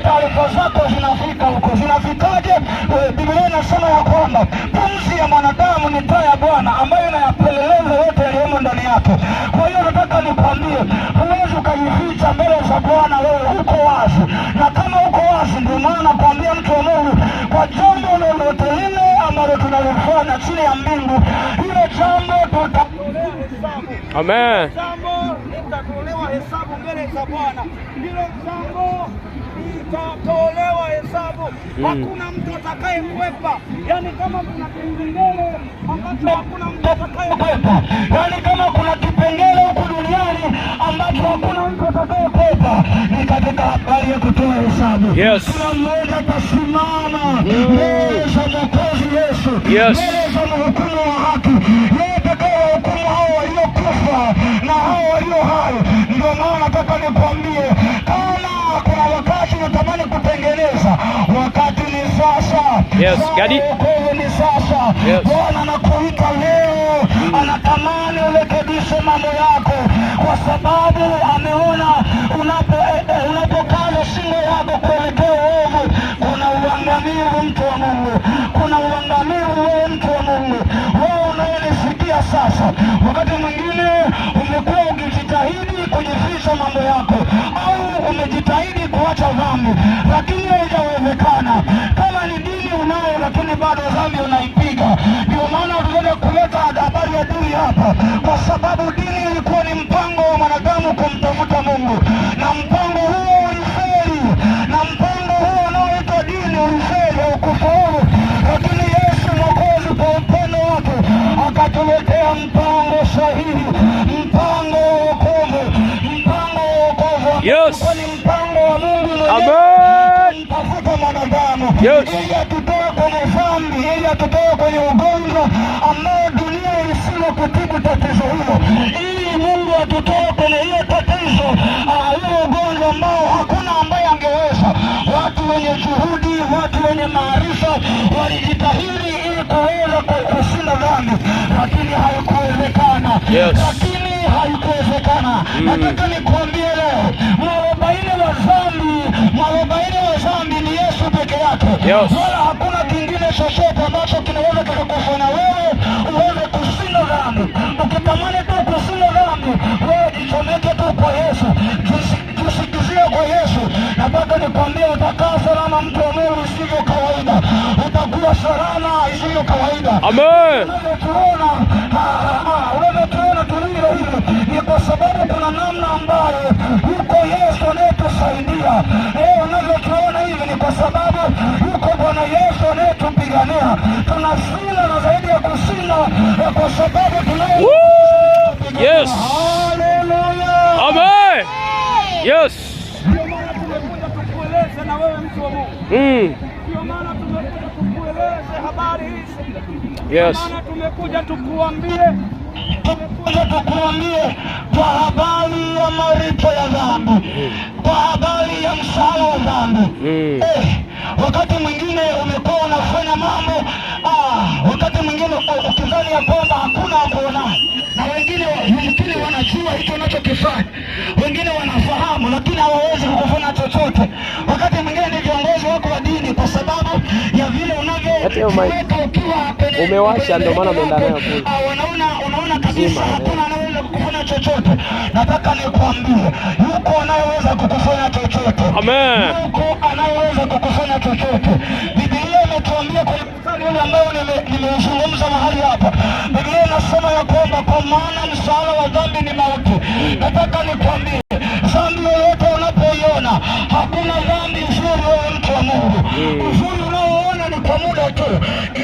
Taarifa zako zinafika huko. Zinafikaje? Biblia inasema ya kwamba pumzi ya mwanadamu ni taa ya Bwana ambayo inayapeleleza yote yaliyomo ndani yake. Kwa hiyo nataka nikwambie, huwezi ukajificha mbele za Bwana, wewe uko wazi, na kama uko wazi, ndio maana nakwambia mtu wa Mungu, kwa jambo lolote lile ambalo tunalifanya chini ya mbingu, hilo jambo tuta Amen. Jambo litatolewa hesabu mbele za Bwana, hilo jambo litatolewa hesabu. Hakuna mtu atakayekwepa. Yani kama kuna kipengele ambacho hakuna mtu atakayekwepa, Yaani kama kuna kipengele huku duniani ambacho hakuna mtu atakayekwepa ni katika habari ya kutoa hesabu. Kila mmoja atasimama mbele za Mwokozi Yesu, mbele za mhukumu wa haki, yeye atakayewahukumu hao waliokufa na hao walio hai. Ndio maana nataka nikwambie, kama kuna wakati unatamani kutengeneza, wakati ni sasa. Saa Gadi. ya wokovu ni sasa. Bwana anakuita leo, anatamani urekebishe mambo yako, kwa sababu ameona unapokaza shingo yako kuelekea uovu, kuna uangamivu, mtu wa Mungu, kuna uangamivu, wewe mtu wa Mungu, wewe unayenisikia sasa. Wakati mwingine umekuwa ukijitahidi kujificha mambo yako, au umejitahidi kuacha dhambi, lakini haijawezekana. Kama ni dini unayo, lakini bado dhambi unaipiga. Ndio maana tunaenda kuleta habari ya dini hapa, kwa sababu dini ilikuwa ni mpango wa mwanadamu kumtafuta Mungu, na mpango huo ulifeli, na mpango huo unaoitwa dini ulifeli, haukufaulu. Lakini Yesu Mwokozi kwa upendo wake akatuletea mpango sahihi, mpango wa wokovu, mpango wa wokovu ulikuwa ni mpango wa Mungu mwenyewe kumtafuta mwanadamu ili atutoe kwenye dhambi, ili atutoe kwenye ugonjwa ambao dunia ilishindwa kutibu tatizo hilo, ili Mungu atutoe kwenye hiyo tatizo, huo ugonjwa ambao hakuna ambaye angeweza. Watu wenye juhudi, watu wenye maarifa walijitahidi ili kuweza kushinda dhambi, lakini haikuwezekana. Lakini haikuwezekana. Nataka nikuambie leo, mwarobaini wa dhambi ni Yesu peke yake, wala hakuna kingine chochote ambacho kinaweza kikakufanya wewe uweze kushinda dhambi. Ukitamani tu kushinda dhambi, wewe jichomeke tu kwa Yesu, jishikizie kwa Yesu. Nataka nikwambie, utakaa salama, mtu wa Mungu, isivyo kawaida. Utakuwa salama isivyo kawaida. Amen. Unavyotuona tulivyo hivi ni kwa sababu kuna namna ambayo yuko Yesu anayetusaidia. Unavyotuona hivi ni kwa sababu yuko Bwana Yesu anayetupigania. Tunashinda na zaidi ya kushinda, kwa sababu tunaye. Haleluya! Amen. Yes. Ndio maana tumekuja tukueleze na wewe mtu wa Mungu. Ndio maana tumekuja tukueleze habari hizi. Ndio maana tumekuja tukuambie, Tumekuja tukuambie kwa habari ya malipo ya dhambi, kwa habari ya mshahara wa dhambi. Wakati mwingine umekuwa unafanya mambo wakati mwingine ukidhani ya kwamba hakuna akuona, na wengine yumkini wanajua hicho unachokifanya, wengine wanafahamu, lakini hawawezi kukufanya chochote. Wakati mwingine ni viongozi wako wa dini, kwa sababu ya vile Hata hiyo mic unavyojiweka ukiwa kwenye umewasha, ndio maana umeenda nayo kule. Wanaona, unaona kabisa Zima, eh. hakuna anayeweza kukufanya chochote. Nataka nikwambie, yuko anayeweza kukufanya chochote. Amen. Yuko anayeweza kukufanya chochote. Biblia imetuambia kwenye mstari ule ambao nimeuzungumza mahali hapa, Biblia inasema ya kwamba kwa maana mshahara wa dhambi ni mauti. Nataka nikwambie, dhambi yoyote unapoiona, hakuna dhambi nzuri, wewe mtu wa Mungu. Uzuri unaoona ni kwa muda tu,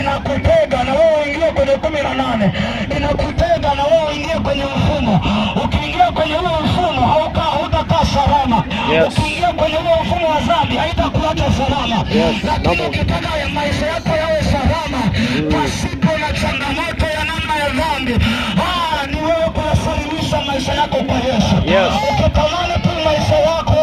inakutega na wewe uingie kwenye 18, inakutega na wewe uingie kwenye mfumo. Ukiingia kwenye huo mfumo hautakaa salama. Ukiingia kwenye huo mfumo wa dhambi haitakuacha salama. Lakini ukitaka ya maisha yako yawe salama pasipo na changamoto ya namna ya dhambi, ni wewe kuyasalimisha maisha yako kwa Yesu. Ukitamani tu maisha yako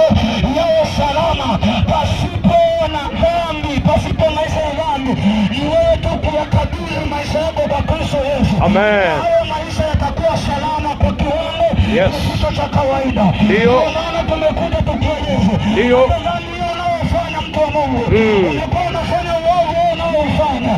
yawe salama pasipo na dhambi, pasipo maisha ya dhambi, ni wewe tu kuyakabidhi maisha yako kwa Kristo Yesu. Amen. Hayo maisha yatakuwa salama kwa kiwango kisicho cha kawaida. Ndio. Ndio maana tumekuja tukieleze. Ndio. Hata dhambi hiyo unayofanya Mungu, umekuwa unafanya uovu wewe unaoufanya,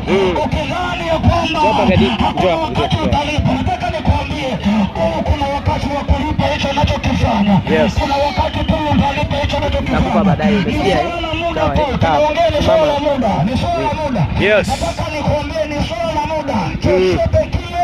ukidhani ya kwamba Njoo hapa Gadi. hakuna Njoo hapa, wakati njoo. utalipa. Nataka nikwambie, huu kuna wakati wa kulipa hicho unachokifanya. Kuna wakati tu utalipa hicho unachokifanya. Nakupa baadaye, Ni umesikia, eh? swala la muda Sawa, tu. eh? Sawa. Tunaongea ni swala la Mama. muda, ni swala la muda. Nataka nikwambie ni swala la muda. Chochote kile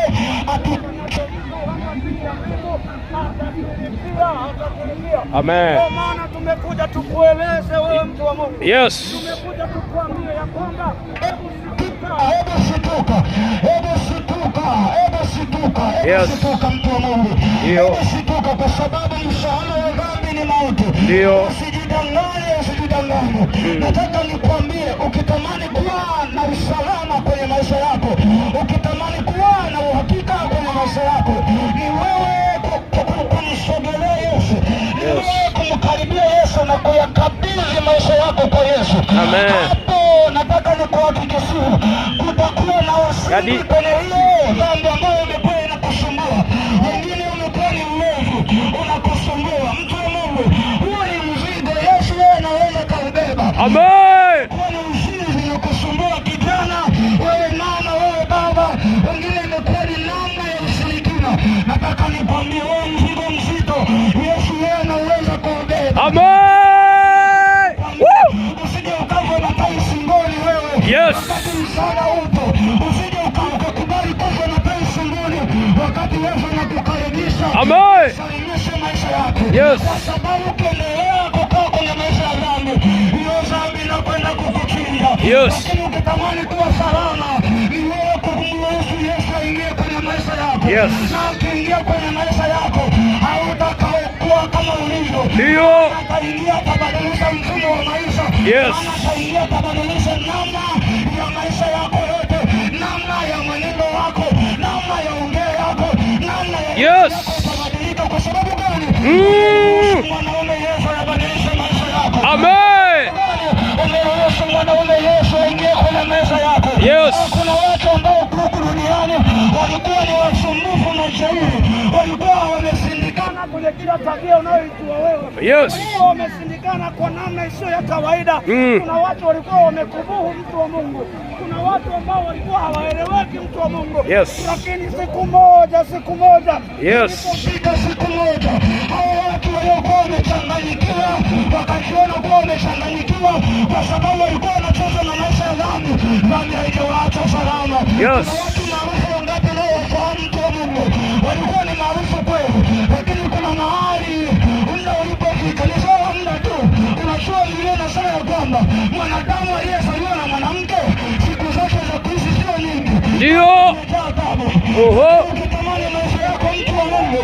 Amen. Kwa maana tumekuja tukueleze wewe mtu wa Mungu. Tumekuja tukuambie ya kwamba hebu shituka. Hebu shituka, hebu shituka, hebu shituka, hebu shituka mtu wa Mungu, hebu shituka, kwa sababu mshahara wa dhambi ni mauti. Usijidanganye, usijidanganye. Nataka nikwambie, ukitamani kuwa na usalama kwenye maisha yako, ukitamani kuwa na uhakika kwenye maisha yako, ni wewe kumsogelea Yesu, ni wewe kumkaribia Yesu na kuyakabidhi maisha yako kwa Yesu. Amen. Hapo nataka nikuhakikishie kutakuwa na ushindi Gadi. kwenye hiyo dhambi ambayo imekuwa inakusumbua. Wengine umekuwa ni uovu unakusumbua. Mtu wa Mungu, huo ni mzigo, Yesu yeye anaweza kaubeba. Amen. Kuwa ni uzinzi unakusumbua kijana, wewe mama, wewe baba, wengine imekuwa ni namna ya ushirikina. Nataka nikwambie wewe, mzigo mzito, Yesu yeye anaweza kuubeba. Amen. Woo! Usije ukawa na tai shingoni wewe, wakati msaada upo. Usije ukakubali kufa na tai shingoni wakati Yesu anakukaribisha. Amen. Salimisha maisha yako, kwa sababu ukiendelea kukaa kwenye maisha ya dhambi, hiyo dhambi inakwenda kukuchinja. Lakini ukitamani kuwa salama, ni wewe kumruhusu Yesu aingie kwenye maisha yako, na akiingia kwenye maisha yako hautakaokuwa kama ulivyo. Ataingia atabadilisha mfumo wa maisha. Maana ataingia atabadilisha namna ya maisha yako yote, namna ya mwenendo wako, namna ya ongea yako, namna ya yako itabadilika. Kwa sababu gani? Mwanaume Yesu anabadilisha maisha yako. Amen. Umeruhusu mwanaume Yesu aingie kwenye meza yako. Kuna watu ambao huku duniani walikuwa ni wasumbufu na jeuri, walikuwa wameshindikana Kwenye kila tabia unayoijua wewe. Walikuwa wameshindikana kwa namna isiyo ya kawaida. Kuna watu walikuwa wamekubuhu mtu wa Mungu. Kuna watu ambao walikuwa hawaeleweki mtu wa Mungu. Lakini siku moja, siku moja Ilipofika siku moja, hao watu waliokuwa wamechanganyikiwa wakajiona kuwa wamechanganyikiwa kwa sababu walikuwa wanacheza na maisha ya dhambi. Dhambi haijawaacha salama. Kuna watu maarufu wangapi leo wafahamu mtu wa Mungu? Walikuwa ni maarufu kweli, lakini kuna mahali muda ulipofika, ni sawa muda tu. Unajua Biblia inasema ya kwamba mwanadamu aliyezaliwa na mwanamke siku zake za kuishi sio nyingi, zimejaa taabu. Ukitamani maisha yako mtu wa Mungu